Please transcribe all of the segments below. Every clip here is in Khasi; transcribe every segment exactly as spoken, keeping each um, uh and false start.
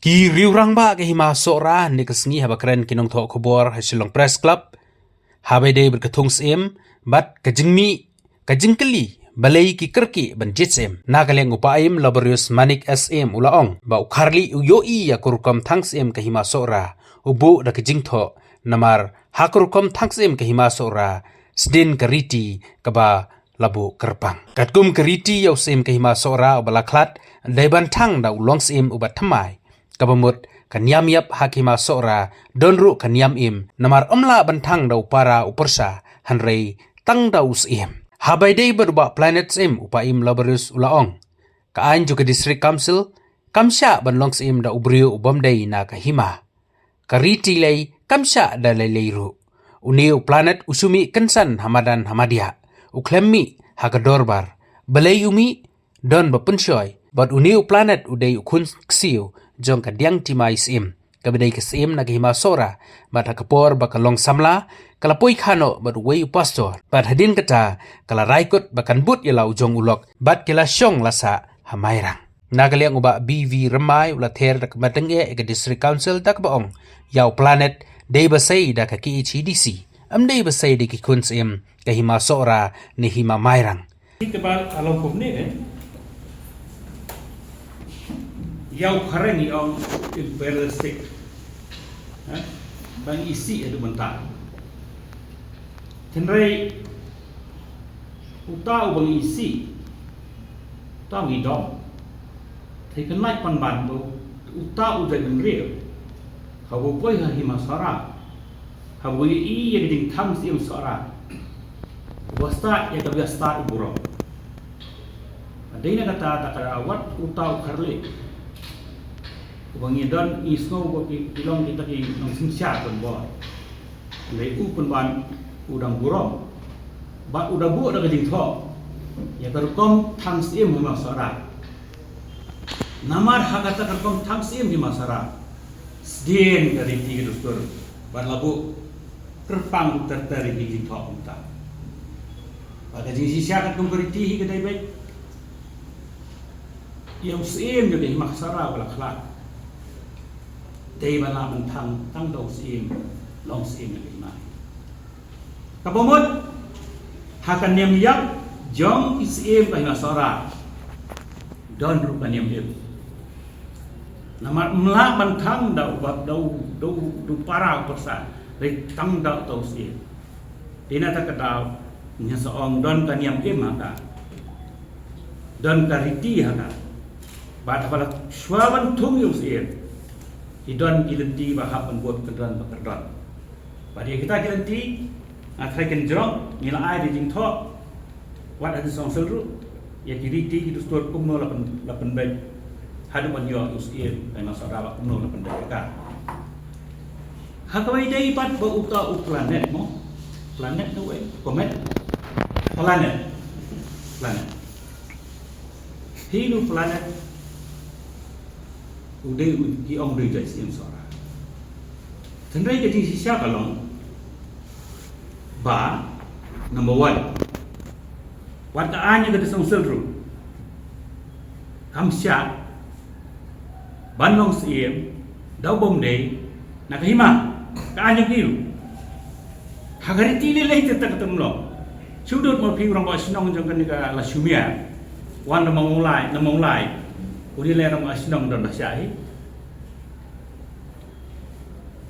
Ki riewrangbah ka Hima Sohra ne ka sngi haba kren ki nongthoh khubor ha Shillong Press Club, haba ïadei bad ka thung syiem bad ka jingmih, ka jingkylli balei ki kyrkieh ban jied syiem. Na ka liang u Paiem Laborius Manik Syiem u la ong ba u Kharlih u ïohi ïa ka rukom thang syiem ka Hima Sohra, u buh da ka jingthoh, namar ha ka rukom thang syiem ka Hima Sohra sdien ka riti kaba la buh kyrpang. Katkum ka riti ïa u syiem ka Hima Sohra uba la khlad, dei ban thang da u long syiem uba thymmai. Kaba mut ka niam ïap ha ka Hima Sohra don ruh ka niam im, namar ym lah ban thang da u para u pyrsa, hynrei tang da u syiem. Haba ïadei bad u Bah Planet Syiem, u Paiem Laborius u la ong, ka aiñ jong ka District Council kam shah ban long syiem da u briew u bym dei na ka hima. Ka riti lei kam shah da lei lei ruh. Une u Planet u shu mih kynsan ha madan ha madiah, u khlem mih ha ka dorbar. Balei u mih? Don ba pynshoi. Bad une u Planet u dei u khun ksiew jong ka Diang Timai Syiem, kaba dei ka syiem na ka Hima Sohra. Bad ha ka por ba ka long samla, ka la poi kha noh bad uwei u pastor. Bad hadien kata ka la rai kut ba kan bud ïa la u jong u lok, bad ki la shong la sah ha Mairang. Na ka liang u Bah B V Rymbai u la ther da ka met tyngeh ïa ka District Council da kaba ong, ïa u Planet dei ba sei da ka K H A D C, ym dei ba sei da ki khun syiem ka Hima Sohra ne Hima Mairang. Ki kaba ka long kumne, eh? Ïa u Khareng i ong imperialistic, eh? Ba ngi isih haduh mynta. Hynrei uta uba ngi isih, uta ngi dom. Te kynmaw pynban ba uta u jaitbynriew, haba u poi ha Hima Sohra, haba u ïohi ïa ka jingthang syiem Sohra, uba stad ïa kaba stad u burom. Dei na kata, ta ka daw wat uta u Kharlih uba ngi don, ngi sngew ba ki, ki long kita ki nongsynshar pynbor. Hynrei u pynban u dang burom. Bad u da buh da ka jingthoh ïa ka rukom thang syiem Hima Sohra. Namar ha kata ka rukom thang syiem Hima Sohra, sdien ka riti ka dustur, bad la buh kyrpang ter ter ïa ki jingthoh kumta. Bad ka jingshisha katkum ka riti hi ka dei beit, ïa u syiem jong ka Hima Sohra ba la khlad, dei ban lah ban thang tang da u syiem, long syiem jong ka hima. Kaba mut, ha ka niam ïap jong ki syiem ka Hima Sohra, don ruh ka niam im. Namar ym lah ban thang da u bap, da u, da u, da u para u pyrsa, hynrei tang da uta u syiem. Te na kata ka daw ngi sa ong don ka niam im ha ka, don ka riti ha ka. Bad haba la shuwa ban thung ïa u syiem, ki don ki lynti ba hap ban bud kyrdan ba kyrdan. Bad ïa kita ki lynti, nga tharai kan jrong, ngi la ai da jingthoh, wat ha ka District Council ruh, ïa ki riti ki dustur kumno la pyn, la pynbeit haduh ban ïoh u syiem ka Hima Sohra, bad kumno la pynbeit ïa ka. Ha kawei dei pat ba uta u Planet mo. Planet na wei, komet. Planet. Planet. Hi nu Planet. U dei u, ki ong u dei u jait syiem Sohra. Hynrei ka jingshisha ka long ba, number one, wat ka aiñ ka District Council ruh kam shah ban long syiem da u bym dei na ka hima. Ka aiñ ka ïoh ha ka riti lei lei te ta ka tymlong. Shu dut ma phi u rangbah shnong jong kane ka Lashumiar, wan na Mawlai, na Mawlai, u dei lei rangbah shnong don ba shah hi.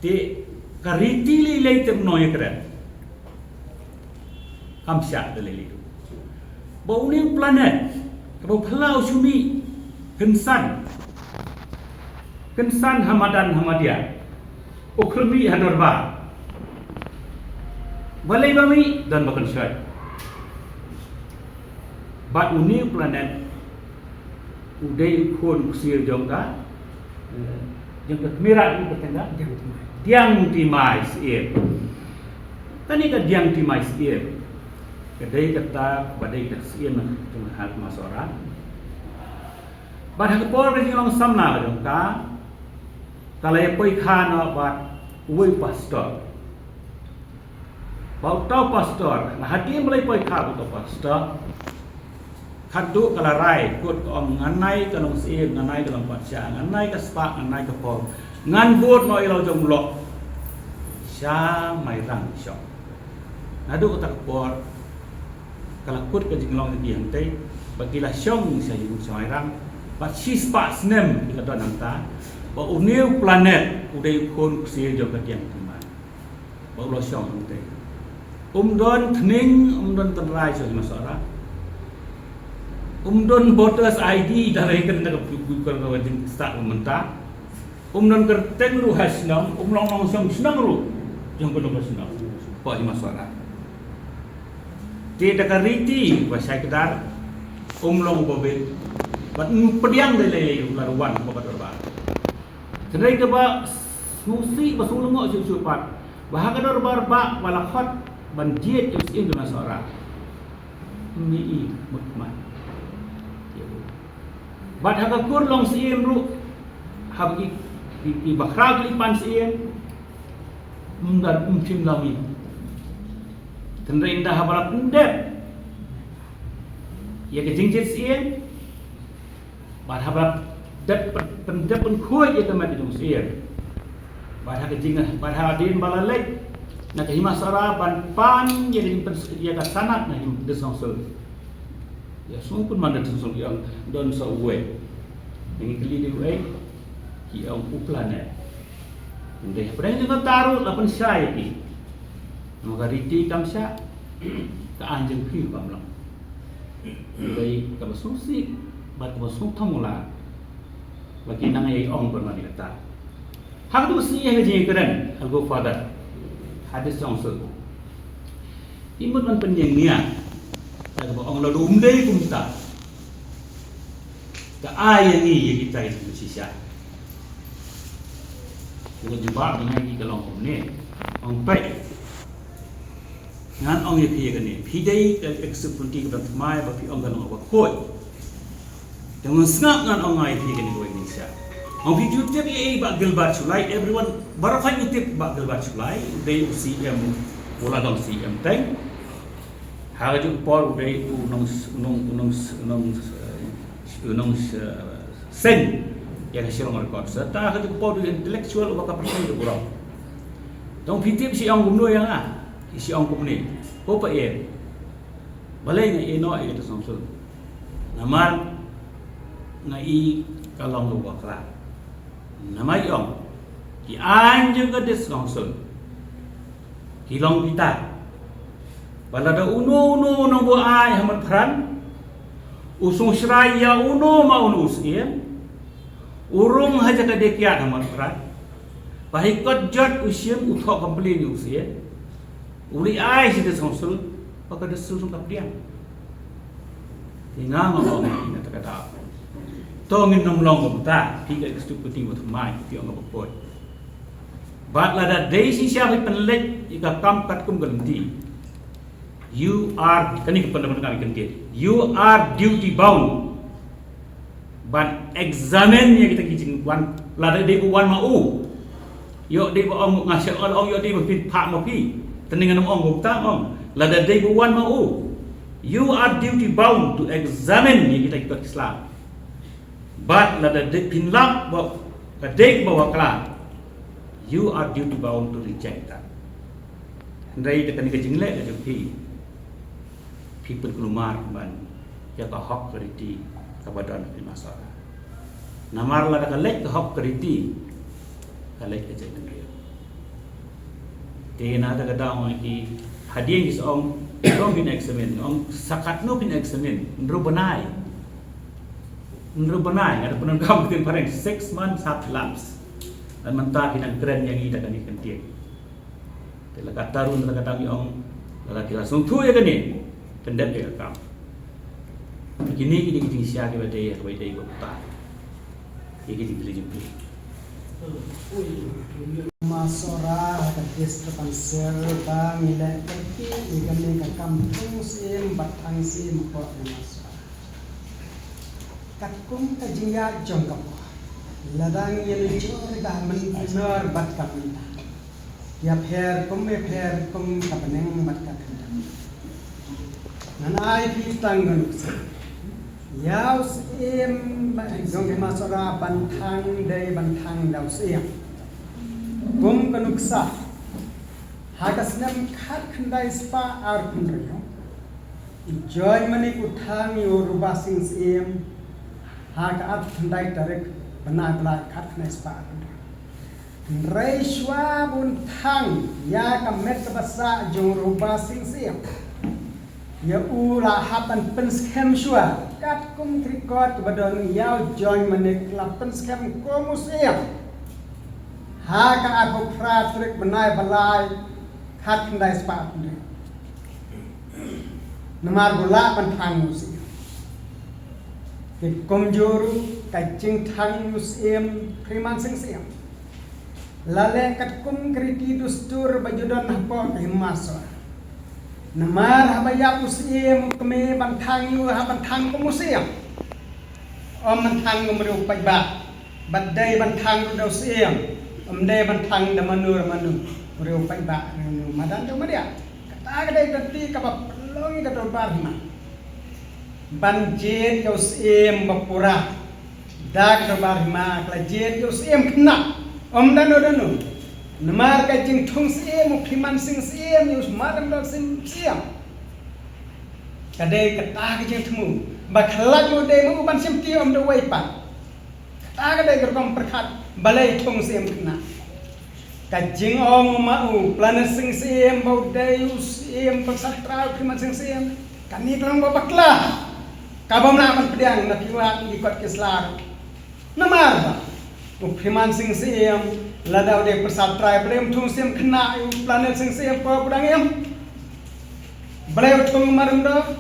Te ka riti lei lei te mynno ïa kren. Kam shah da lei lei. Ba une u Planet, kaba u phylla u shu mih kynsan, kynsan ha madan ha madiah, u khlem mih ha dorbar. Balei ba mih, don ba kynshoi. Bad une u Planet u dei u khun u ksiew jong ka, eh, jong ka Khmer, u ka teng ka Diang Timai. Diang Timai Syiem. Kane ka Diang Timai Syiem ka dei kata ba dei ka syiem jong ka Hima Sohra. Bad ha ka por ka jinglong samla jong ka, ka la ïa poi kha noh bad uwei u pastor. Ba uta u pastor, na hadien ba la ïa poi kha uta u pastor, Khatduh ka la rai, kut ka ong ngan ai ka long syiem, ngan ai ka long patsha, ngan ai ka spah, ngan ai ka por. Ngan bud noh ïa la u jong u lok sha Mairang shong. Naduh kata ka por ka la kut ka jinglong jong ki hangtei, ba ki la shong sha ïing sha Mairang. Bad shispah snem ki la don hangta, ba une u Planet u dei u khun u ksiew jong ka Dieng Tymmen. Ba u la shong hangtei. Um don tneng, um don tynrai sha Hima Sohra. Um don voters I D da lei kane ka pu-, pu-, ka, ka jingstad mynta. Um don kyrteng ruh ha shnong, um long nongshong shnong ruh jong kano ka shnong. Hapoh Hima Sohra. Te da ka riti ba shai kdar, um long u ba bit. Bad um pdiang da lei lei ruh la ruh wan hapoh ka dorbar. Hynrei kaba sngewsih ba sngewlyngngoh shuh shuh pat, ba ha ka dorbar bah ba la khot ban jied ïa u syiem jong Hima Sohra, ym ïohi mut khmat. Bad ha ka kur long syiem ruh, haba ki, ki, ki bakhraw ki pan syiem, ym don, ym shym la mih. Hynrei ynda haba la pyndep ïa ka jingjied syiem, bad haba la dep pyn-, pyndep pynkhuid ïa ka met jong u syiem, bad ha ka jing, bad hadien ba la leit na ka Hima Sohra ban pan ïa ka jingpyn-, ïa ka sanad na Hima District Council, ïa sngewbha man da sngewbha ïa don sa uwei. Ngi kylli dei uei, ki ong u Planet. Hynrei hapdeng jong kata ruh la pynshai ïa ki. Namar ka riti kam shah, ka aiñ jong phi kam long. Hynrei kaba sngewsih bad kaba sngewthuh mula, ba ki nang ïa ong ban wan ïa kata. Ha kajuh sien ha ka jingïakren ha Godfather, ha District Council, ki mut ban pynïeng nia. Ïa kaba ong lada um dei kumta, ka ai ïa ngi ïa kita ki shisha. Ka jubab jong ngi ka long kumne. Ong peit, ngan ong ïa phi ïa kane, phi dei ka executive committee ka ban thymmai ba phi ong ka long kaba khuid. Te ngan sngap ngan ong ïa phi ïa kane kawei ka jingshisha. Ong phi ju tip ïa i Bah Gilbert Shullai, everyone baroh khoit ngi tip Bah Gilbert Shullai, u dei u C M, u la don C M teng. Ha kajuh ka por u dei u nong, u nong, u nong, u nong, eh, u nong, eh, seng ïa ka Shillong Record. Serta ha kajuh ka por u intellectual uba ka pyrthei ka burom. Te ong phi tip shi ong kumno ïa nga, shi ong kumne. Ko pa ïa. Balei nga ïeh noh ïa kata sngewsih. Namar nga i ka long kaba bakla. Namar i ong ki aiñ jong ka District Council ki long kita. Ba lada uno uno u nongbuaid ha Mawphanrang u sngewsih ïa uno ma uno u syiem, u rung ha jaka dei kiad ha Mawphanrang, ba hi kot jot u shim u thoh complain ïa u syiem, u leit ai sha District Council, ba ka District Council ka pdiang. Te nga nga ong ïa kata ka daw. To ngin nym long kumta, phi ka executive committee ba thymmai, phi ong kaba khuid. Bad lada dei shisha phi pynleit ïa ka kam katkum ka lynti, you are, kane ka pynlong ka lynti, you are duty bound ban examine ïa kita ki jingwan, lada dei ba wan ma u. Ïoh dei ba ong nga shu ong, ïoh dei ba phin phah ma phi. Te ngan ym ong kumta, ong lada dei ba wan ma u, you are duty bound to examine ïa kita ki kot ki sla. Bad lada dei phin lap ba ka dei kaba bakla, you are duty bound to reject that. Hynrei da kane ka jingleh ka jong phi, phi pynkulmar ban ïa ka hok ka riti kaba don ha Hima Sohra. Namar lada ka leit ka hok ka riti, ka leit ka jaitbynriew. Te na kata ka daw ong ki, hadien ki sa ong, to ngin examine, ong sa katno phin examine, hynriew bnai. Hynriew bnai, nga da pyndonkam ka ktien phareng, six months have elapsed. Bad mynta phi nang kren ïa ngi da kane ka ktien. Te la katta ruh, la katta ngi ong, la ka, ki la sngewthuh ïa kane, pyndep ïa ka kam. Kine, kine ki jingshisha kiba dei, kiba dei kumta. Ïa ki jingpyni jingpyni. Hima Sohra ha ka District Council ba ngi leh kyrkieh ïa kane ka kam thung syiem bad thang syiem hapoh Hima Sohra. Katkum ka jingïaid jong ka por, lada ngi ïanujor ïa ka mynta, ïapher kum, ïapher kum ka bneng bad ka khyndew. Ngan ai phi tang ka nuksa. Ïa u Syiem ba jong ka Hima Sohra ban thang dei ban thang da u Syiem. Kum ka nuksa ha ka snem khatkhyndai spah arphew hynriew, u Joy Manik u thang ïa u Ruba Sing Syiem ha ka arphew khyndai tarik bnai ba lai khatkhyndai spah arphew hynriew. Hynrei shuwa ba un thang ïa ka met kaba sah jong u Ruba Sing Syiem, ïa u la hap ban pynskhem shuwa katkum ka record kaba don ïa u Joy Manik la pynskhem kum u Syiem ha ka arphew phra tarik bnai ba lai khatkhyndai spah arphew hynriew. Namar ba u lah ban thang u Syiem. Te kumjuh ruh ka jingthang u Syiem Freeman Sing Syiem la leh katkum ka riti dustur ba ju don hapoh ka Hima Sohra. Namar haba ïap u Syiem u kmie ban thang ïa u, hap ban thang kum u Syiem. Ym ban thang kum u riew paidbah. Bad dei ban thang ruh da u Syiem. Ym dei ban thang da mano mano, u riew paidbah, u riew madan, u riew madiah. Kata ka dei ka riti kaba pynlong ïa ka Dorbar Hima ban jied ïa u Syiem ba pura. Da ka Dorbar Hima ka la jied ïa u Syiem khynnah, ym da no da no. Namar ka jingthung Syiem u Freeman Sing Syiem ïa u Marnarndor Sing Syiem, ka dei kata ka jingthmu ba khlad u dei ma u ban shimti, ym da uwei pat. Kata ka dei ka rukom pyrkhat balei thung Syiem khynnah. Ka jingong u ma u Planet Sing Syiem ba u dei u Syiem pyrsad trai u Freeman Sing Syiem, kane ka long ba bakla, kaba ym lah ban pdiang na ki wad, ki kot, ki sla. Namar ba u Freeman Sing Syiem lada u dei pyrsad trai, balei um thung Syiem khynnah ïa u Planet Sing Syiem, ko ba dang im? Balei u thung Marnarndor?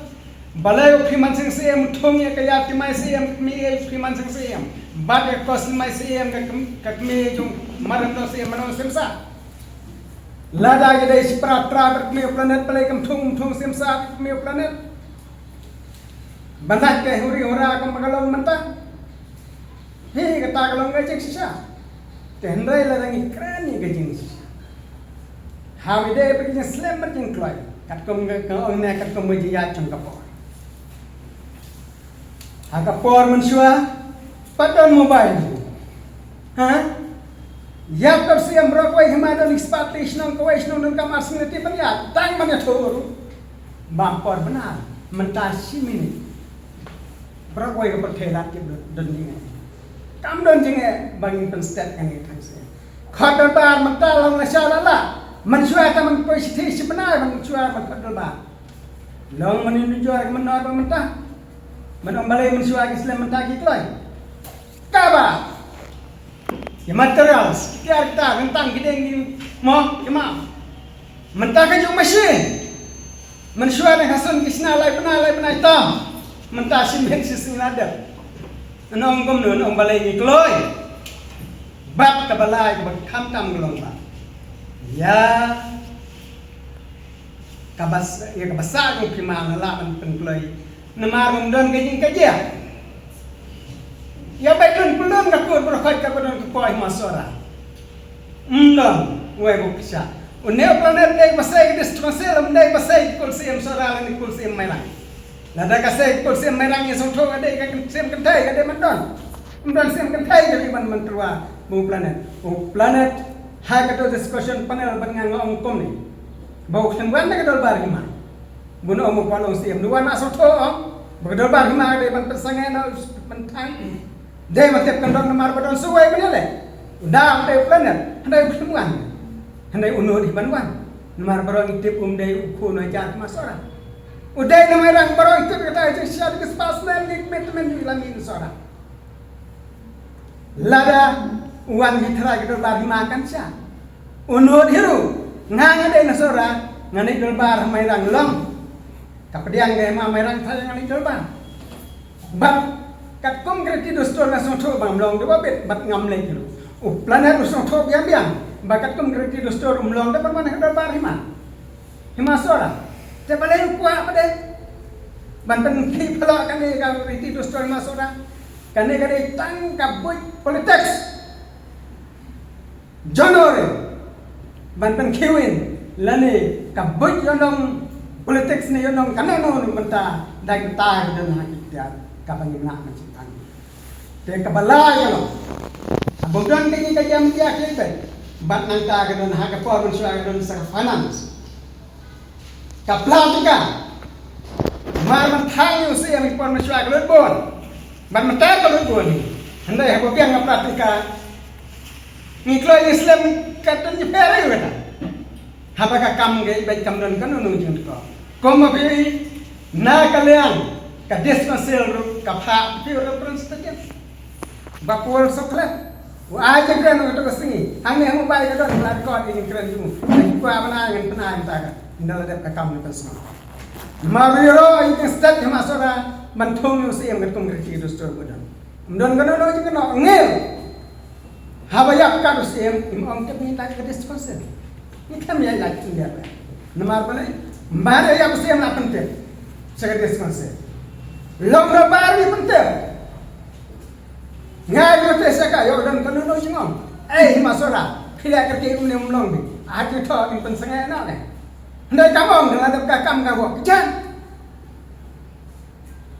Balei u Freeman Sing Syiem u thung ïa ka Ïatimai Syiem, ka kmie u Freeman Sing Syiem, bad ïa ka Koslimai Syiem, ka km-, ka kmie jong u Marnarndor Syiem, mano Syiem sah? Lada ki dei shipara trai bad ka kmie u Planet, balei kam thung, um thung Syiem sah ka kmie u Planet? Ban lait ka huri hura kumba ka long mynta. Hi, kata ka long ka jingshisha. Te hynrei lada ngi kren ïa ka jingshisha, ha kaba ïadei bad ka jingslem bad jingkloi, katkum ka, ka ong ne, katkum ka jingïaid jong ka por. Ha ka por mynshuwa pat don mobile. Ha? Ïa ka Syiem baroh kawei hima don ki spah tylli shnong, kawei shnong don kam ar sngi lane ban ïaid, tang ban ïathuh ruh. Bam por bnai, mynta shi minit. Baroh kawei ka pyrthei lad tip don jingeh. Kam don jingeh ba ngin pynstet kane ka thang Syiem. Khot dorbar mynta long lashai la lah. Mynshuwa te men poi shithi shi bnai mynshuwa men khot dorbar. Long men nujor ka mynnor ba mynta. Men ong balei mynshuwa ki slem mynta ki kloi. Kaba ki materials ki tiar kita, ryntang ki dieng ki mo, ki ma. Mynta ka juk machine. Mynshuwa dang ha sun ki shna lai bnai, lai bnai tam. Mynta shisien shisien la dep. Nong kumno, nong balei ngi kloi. Bad kaba lai kaba kham tam ka long ba ïa kaba s-, ïa kaba sah jong phi ma nga lah ban pynkloi. Namar ngam don ka jingkajia. Ïa ba don pynlong ka kur baroh khoit kaba don ka poi Hima Sohra. Ym don wei ba pisa. Une u Planet dei ba sei ka district council, ym dei ba sei ka kul Syiem Sohra lane ka kul Syiem Mairang. Lada ka sei ka kul Syiem Mairang ïa sngewthuh ka dei ka Syiem kynthei ka dei ban don. Ym don Syiem kynthei ka dei ban ban tyrwa ba u Planet. U Planet ha ka discussion panel ban nga nga ong kumne. Ba u khlem wan na ka dorbar hima. Bun ong ba u kwah long Syiem. Ngi wan na sngewthuh ong ba ka dorbar hima ka dei ban pynsangeh na u ban thang. Dei ban tip kyndong namar ba don suwei ban ïaleh. U da u dei u Planet, hynrei u khlem wan. Hynrei u nud hi ban wan. Namar baroh ngi tip um dei u khun u hajar Hima Sohra. U dei na Mairang baroh ngi tip kata ka jingshisha ki spah snem ki commitment ïa u Lamin Sohra. Lada u wan hi trai ka dorbar hima kan sha. U nud hi ruh nga nga dei na Sohra, nga dei dorbar Mairang long. Ka pdiang ka hima Mairang trai nga dei dorbar. Bad katkum ka riti dustur nga sngewthuh ba ngam long da ba bit bad ngam leh ruh. U Planet u sngewthuh biang biang ba katkum ka riti dustur um long da ban wan ha ka dorbar hima. Hima Sohra. Te balei u kwah ba dei ban pynkhih phylla kane ka riti dustur Hima Sohra. Kane ka dei tang ka buit politics. Jong no re ban pynkhih win lane ka buit ïa u nong politics ne ïa u nong kane no ne mynta dang mynta ka don ha ki tiar. Kaba ngim lah ban shim tang. Te kaba lai ka long, haba don kane ka jam ïa ki bad, bad nangta ka don ha ka por mynshuwa ka don sa ka finance. Ka pla tika mar mynta ïa u siem ki por mynshuwa ka lut bun. Bad mynta ka lut bun. Hynrei haba biang ka pla tika, ngi kloi ngi slem ka don ji pher ïa kata. Haba ka kam ka bad kam don kano kano jingthoh. Kum ma phi na ka liang ka District Council ruh ka phah phi reference ta jin. Ba Paul Soklet u ai jingkren u to ka sngi. Hangne ha mobile ka don la record ïa jingkren jong u. Ngi kwah ban ai ngan pynai mynta ka. Ynda la dep ka kam ngan pynsngew. Ma ruh ïa ro ïa jingstad ïa ma Sohra ban thung ïa u siem katkum ka riti dustur ba don. Ym don kano kano jingkynnoh ngel. Haba ïap kat u siem, im ong tip ngi ta ka District Council. Ngi khlem ïa ïaid khyndiat ba. Namar balei? Mar ïa ïap u siem la pyntip sha ka District Council. Long da bar ïa pyntip. Ngai ïa te sha ka ïoh don kano kano jingong. Ei, ma Sohra, phi leh kyrkieh kumne ym long bi. Hat ïa thoh ïa pynsngew na ne. Hynrei kam ong da la dep ka kam ka wok jan.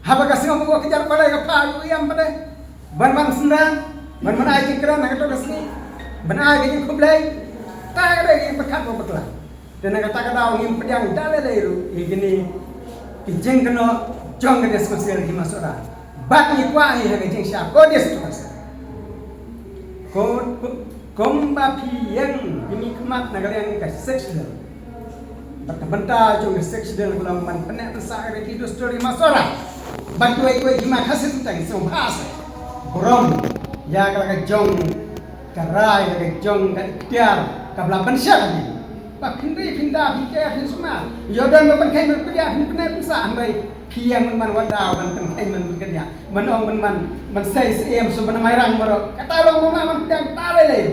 Haba ka sngew ba ka jar pale ka phah ïa u ïam pale. Ban ban sendang, ban ban ai jingkren ha kato ka sngi. Ban ai ka jingkhublei. Ta ka dei ka jingpyrkhat ba bakla. Te na kata ka daw ngim pdiang da lei lei ruh ïa kine ki jingkynnoh jong ka District Council ki ma Sohra. Bad ngi kwah hi ha ka jingshah ko District Council. Ko, ko, kumba phi ïeng ki mihkhmat na ka liang ka Sixth Schedule. Bad ka bynta jong ka Sixth Schedule ka long ban pynneh pynsah ka riti dustur ïa ma Sohra. Bad kiwei kiwei ki ma Khasi Synteng sngewbha sa burom ïa ka la ka jong ka rai, la ka jong ka iktiar kaba la pynshai ïa phi. Ba phin ri phin da phin ker phin sumar. Ïoh don ba pynkheiñ ban pyndiah phin pynneh pynsah, hynrei phi ïeng ban wan daw ban pynkheiñ ban pyndiah. Ban ong ban ban ban sei siem shu ban mairang baroh. Kata long ba ma ban pyndiah kata lei lei.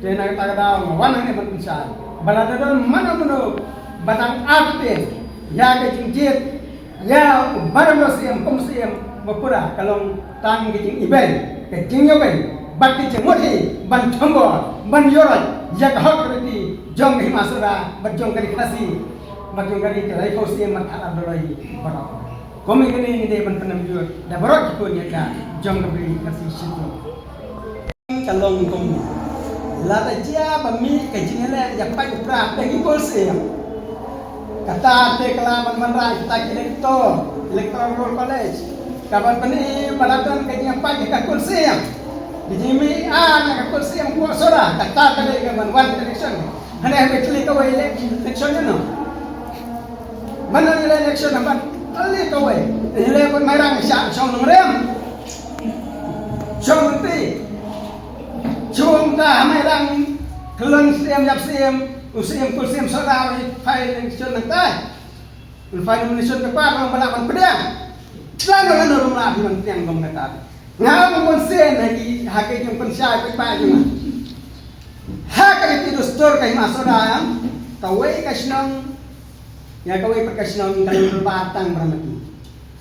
Te na kata ka daw nga wan hangne ban pynshai ba lada don mano mano ba dang ap te ïa ka jingjied ïa u baroh siem kum siem ba pura ka long tang ka jingibeiñ, ka jingïabeiñ bad ka jingmut hi ban thombor ban ïoh rai ïa ka hok ka riti jong ka hima Sohra bad jong ka ri Khasi bad jong ka ri ka laiphew siem bad arphew doloi baroh. Kum ïa kane ngi dei ban pynnam jur da baroh ki khun ïa ka jong ka ri Khasi shiteng. Ka long kum lada jia ba mih ka jingïaleh ïa pait u prah da ki kol siem. Kata te ka la ban ban rai kata ki elector, electoral roll college. Ka ban pyni ba la don ka jingïapait ïa ka kol siem. Ki jingmih ah na ka kol siem ko Sohra kata ka dei ka ban wan election. Hane hane klik away election ïa no. Ban wan election ban klik away. Ile ban mai rang sha shong nong rem. Shong ti. Shong ta mai rang klon siem ïap siem, u siem kul siem Sohra i file election nang tai. File nomination paper nang bana ban pdiang. Tlan nang nang rumah di ban pdiang gom kata. Nga ban sien ha ki ha ki jong pynshai pynbai jong. Ha ka riti dustur ka hima Sohra ïa kawei ka shnong ïa kawei pat ka shnong ka long ba tang bramati.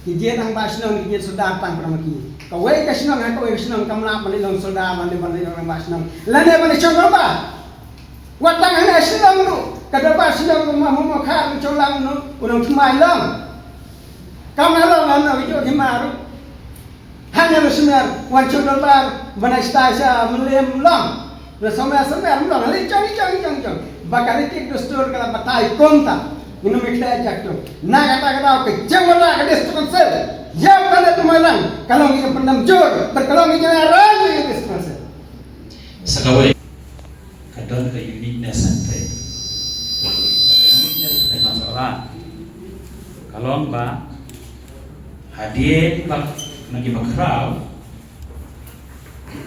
Ki jied nang ba shnong ki jied sordar tang para maki. Kawei ka shnong ha kawei ka shnong kam lah ban long sordar ban ban long ba shnong. Lane ban shong ba. Wat tang hane shnong ruh ka da ba shnong ruh ma mo mo kha ruh cholang ruh u nong tmai long. Kam na long na video ki ma ruh. Hane ruh smer wan shong ba ban ai sta sha mlem long. Na sawma sawma rum long, hali chong chong chong chong. Ba ka riti dustur ka la batai kumta. Ngin ym ïa khleh jak tu. Na kata ka daw ka jingwala ka District Council. Ïa ka la tu malang. Ka long ïa pyndam jur. Bad ka long ïa la rang ïa District Council. Sa kawei ka don ka uniqueness hangtai. Ka uniqueness ka masalah. Ka long ba hadien ba na ki ba khraw.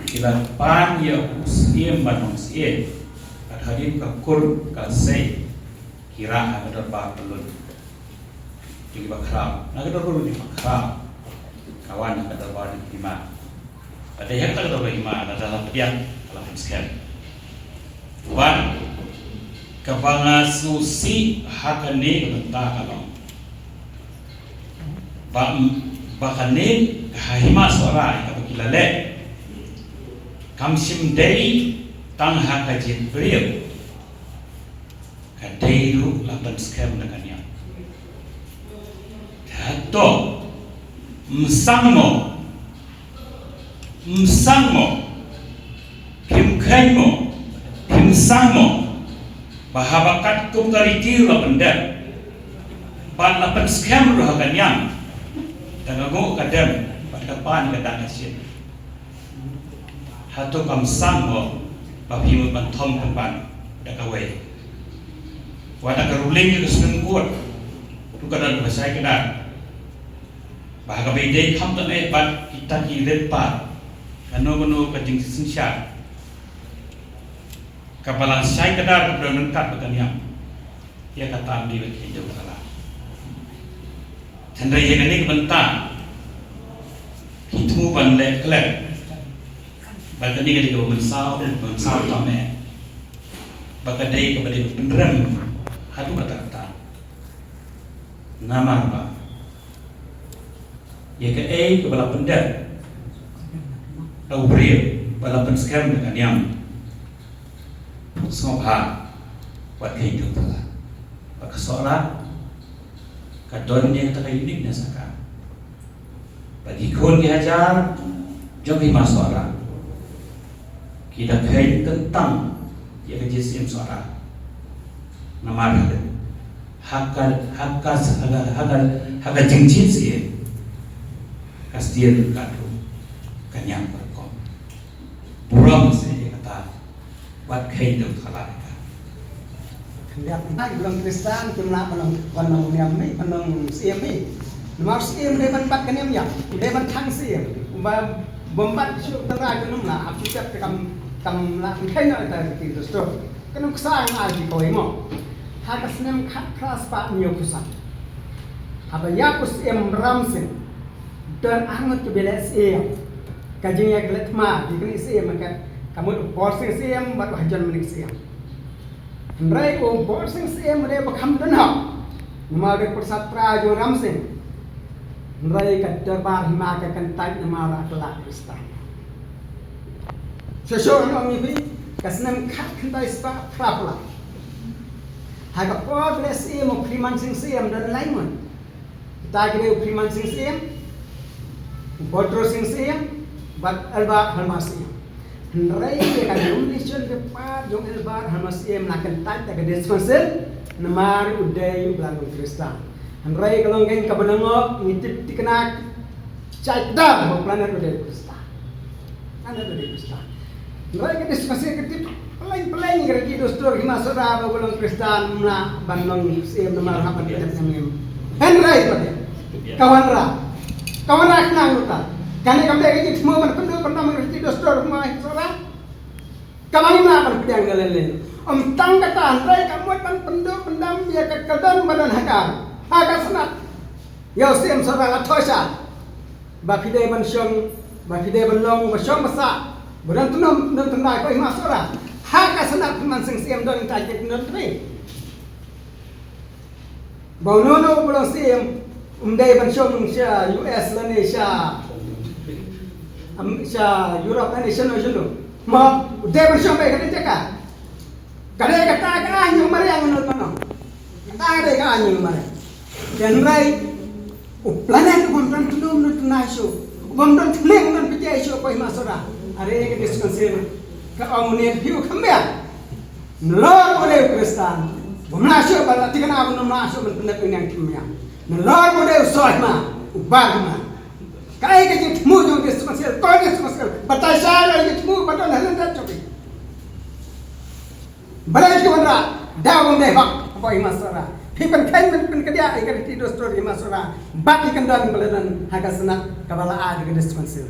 Ki la pan ïa u syiem bad nong syiem. Bad hadien ka kur ka sei ki rah ha ka dorbar ka lun. Ki ba khraw na ka dorbar ki ba khraw. Ka wan ha ka dorbar ki hima. Bad ha ka dorbar hima la da la pdiang ka la pynskhem. Wan kaba nga sngewsih ha kane ka bynta ka long. Ba, ba kane ka ha hima Sohra kaba ki la leh kam shym dei tang ha ka jied briew. Ka dei ruh la pynskhem da ka niam. Hato Msang mo. Msang mo. Kim khein mo. Kim sang mo. Ba haba katkum ka riti la pyndep. Bad la pynskhem ruh ha ka niam. Da ka ngooh ka dem. Bad ka pan ka dang ka shin. Hato kam sang mo. Ba phi mut ban thom pynban. Da kawei. Wat da ka ruling ka Supreme Court. Tu ka don ba shai ka dan. Ba haba ïadei kham tang eh bad kita ki rit pat. Kano kano ka jingsynshar. Kaba la shai kdar kaba don ryngkat bad ka niam. Ïa kata ym dei ban kheiñ da u thala. Hynrei ïa kane ka bynta. Ki thmu ban leh khlem. Bad kane ka dei kaba mynsaw, mynsaw tam eh. Bad ka dei kaba dei ban pynrem. Haduh katta katta. Namar ba ïa kaei kaba la pyndep da u briew ba la pynskhem da ka niam. Sngewbha wat kheiñ da u thala. Ba ka Sohra ka don ïa kata ka uniqueness ka. Ba ki khun ki hajar jong ki hima Sohra ki da kheiñ kyntang ïa ka jingsiem Sohra. Namar ha ka, ha ka, ha ka, ha ka, ha ka jingjit siem ka sdien ka tu ka niam ka rukom. Burom seh ïa kata wat kheiñ da u thala ïa ka. Khyndiat na ki long Khristan kim lah ban long, ban long niam mi, ban long siem mi. Namar siem dei ban bat ka niam ïa, dei ban thang siem. Ba bym bat shuh tang ra ka num la ap shuh tep ka kam, kam lah ban kheiñ na ta ki dustur. Ka nuksa nga ai ki kawei mo. Ha ka snem khatphra spah hynñiewphew san. Haba ïa u Syiem Ram Singh. Don arngut kiba leh syiem. Ka jingïaklet thma ki kane syiem ka, ka mut u Bor Singh Syiem bad u Hajon Manik Syiem. Hynrei u Bor Singh Syiem u dei ba kham don hok. Namar u dei u pyrsa tra jong u Ram Singh. Hynrei ka dorbar hima ka kyntait namar ka la Khristan. Shuh shuh ngan ong ïa phi, ka snem khatkhyndai spah phra phew lai. Ha ka por ba leh syiem u Freeman Singh Syiem don lai ngut. Kita ki dei u Freeman Singh Syiem, u Bhadra Singh Syiem, bad Albert Halmar Syiem. Hynrei ïa ka nomination paper jong Albert Halmar Syiem la kyntait da ka District Council, namar u dei uba la long Khristan. Hynrei ka long kein kaba nyngkong, ngi tip thikna, shai kdar ba u Planet u dei u Khristan. Planet u dei u Khristan. Hynrei ka District Council ka tip, pleng pleng ka riti dustur hima Sohra ba u long Khristan, ym lah ban long syiem namar hap ban dep niam. Hynrei pat ka wanrah, ka wanrah khnang uta. Kane kam dei ka jingthmu ban pynduh pyndam ka riti dustur hima Sohra. Ka bym lah ban pdiang da lei lei. Ym tang kata, hynrei ka mut ban pynduh pyndam ïa ka kyrdon ba don ha ka, ha ka Senate. Ïa u Syiem Sohra la thoh sha ba phi dei ban shong, ba phi dei ban long ba shong ba sah, ba don tnum don tnai ko hima Sohra. Ha ka Senate Freeman Singh Syiem don, ita ki don tnai. Ba uno uno uba long syiem um dei ban shong sha U S lane sha, am, sha Europe lane shano shano. Mo, u dei ban shong beit ha kata ka jaka. Ka dei kata ka aiñ jong u mariang, uno uno. Kata ka dei ka aiñ jong u mariang. Hynrei u Planet u bym don tnum, u don tnai shuh. U bym don tnai, u don pynjah shuh ko hima Sohra. Are ka District Council ka ong une, phi u kham biang. Nalor u dei u Khristan, bym lah shuh ban la thikna, bym lah shuh ban pyndep ïa u niam thmu ïa. Nalor u dei u soh hima, u bar hima. Kaei ka jingthmu jong u District Council, ko u District Council, batai sha ïa ka jingthmu ba don ha lyndet jong phi. Balei phi wanrah, da bym dei hok, ko hima Sohra. Phi pynkheiñ, pyn, pynkyndiah ïa ka riti dustur hima Sohra. Bad ïa ka kyndon ba la don ha ka Senate kaba la ai da ka District Council.